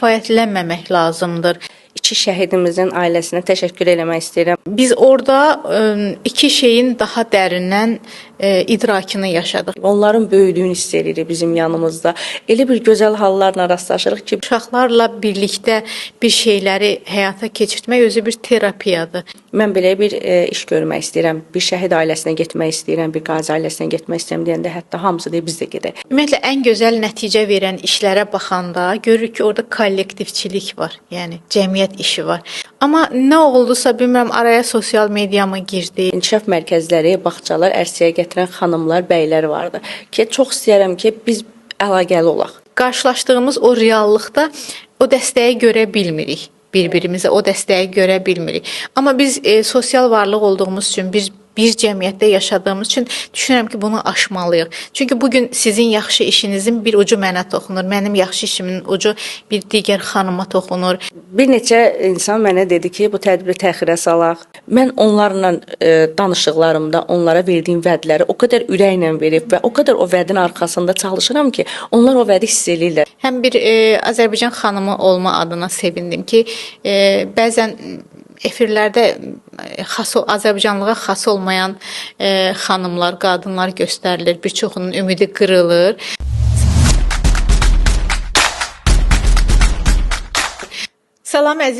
Kifayətlənməmək lazımdır. İki şəhidimizin ailəsinə təşəkkür eləmək istəyirəm. Biz orada iki şeyin daha dərindən idrakını yaşadıq. Onların böyüdüyünü hiss edirik bizim yanımızda. Elə bir gözəl hallarla rastlaşırıq ki, Uşaqlarla birlikdə bir şeyləri həyata keçirtmək özü bir terapiyadır. Mən belə bir iş görmək istəyirəm. Bir şəhid ailəsinə getmək istəyirəm, bir qazi ailəsinə getmək istəyirəm deyəndə hətta hamısı deyir biz də gedək. Ümumiyyətlə ən gözəl nəticə verən işlərə baxanda görürük ki, orada kollektivçilik var. Yəni cəmiyyət işi var. Amma nə oldusa bilmirəm, araya sosial media mı girdi? İnkişaf mərkəzləri, bağçalar ərsəyə gətirən xanımlar, bəylər vardı ki, çox istəyirəm ki, biz əlaqəli olaq. Qarşılaşdığımız o reallıqda o dəstəyi görə bilmirik. Bir-birimizə o dəstəyi görə bilmirik. Amma biz sosial varlıq olduğumuz üçün, biz bir cəmiyyətdə yaşadığımız üçün düşünürəm ki, bunu aşmalıyıq. Çünki bugün sizin yaxşı işinizin bir ucu mənə toxunur, mənim yaxşı işimin ucu bir digər xanıma toxunur. Bir neçə insan mənə dedi ki, bu tədbiri təxirə salaq. Mən onlarla danışıqlarımda onlara verdiyim vədləri o qədər ürəklə verib və o qədər o vədin arxasında çalışıram ki, onlar o vədi hiss eləyirlər. Həm bir Azərbaycan xanımı olma adına sevindim ki, bəzən efirlərdə xas Azərbaycanlığa xas olmayan xanımlar, qadınlar göstərilir. Bir çoxunun ümidi qırılır. Salam əziz